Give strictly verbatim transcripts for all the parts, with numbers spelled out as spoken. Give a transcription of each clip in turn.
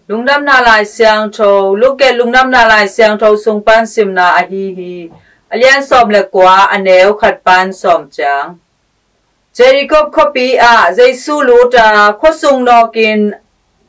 Lungdamna Lai Siangtho, Luke Lungdamna Lai Siangtho sung pan simna ahi hi. A lian sawm le kua, a neu khat pan sawm ciang. Jericho khuapi ah Jesu lut a, khuasung nawkin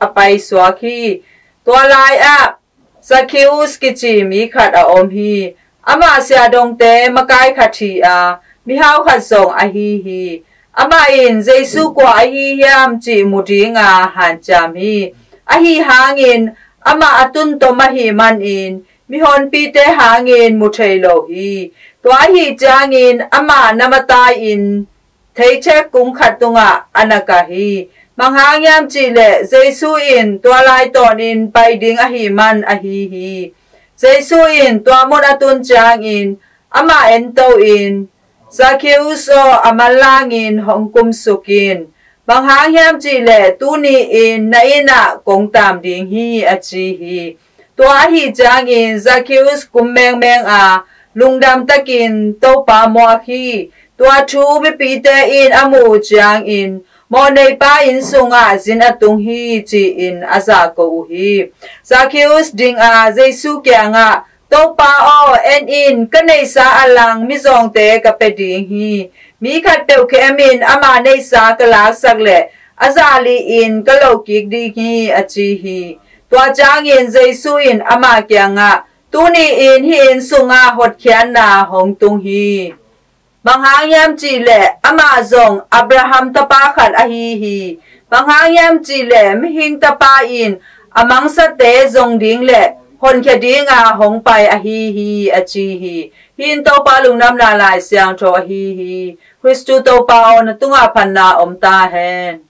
a paisuak hi. Tua lai-ah Zacchaeus kici mi khat a om hi. Amah siahdongte makai khat hi a, mihau khat zong ahi hi. Amah in Jesu kua ahi hiam cih mu dinga hanciam hi. Ahi hangin amah a tuntom ahih manin mihonpite hangin mu thei lo hi. Tua ahi ciangin amah na matai-in theithe kung khat tungah a na kah hi. Bang hang hiam cihleh Jesu in tua lai tawnin pai ding ahih man ahi hi. Jesu in tua mun a tun ciangin amah ento-in, Zacchaeus aw, a manlangin hong kumsuk in. Bang hang hiam cihleh tuni-in na innah kong taam ding hi, a ci hi. Tua ahi ciangin Zacchaeus kum mengmeng a, lungdam takin Topa muak hi. Tua thu mipite in a muh uh ciangin, mawhneipa inn sungah zin a tung hi, ci-in a zahko uh hi. Zacchaeus ding a, Jesu kiangah, Topa aw, en in, ka neihsa a lang mizawngte ka pia ding hi. Mi khatpeuh khemin ama neihsa ka laksak leh a zah li-in ka loh kik ding hi, a ci hi. Tua ciangin Jesu in amah kiangah, tuni-in hih inn sungah hotkhiatna hong tung hi. Bang hang hiam cihleh amah zong Abraham tapa khat ahi hi. Bang hang hiam cihleh Mihing Tapa in a mangsate zong ding le honkhia dinga hong pai ahi hi, a ci hi. Hih in Topa Lungdamna Lai Siangtho ahi hi. Khristu Topa aw, na tungah phatna om ta hen.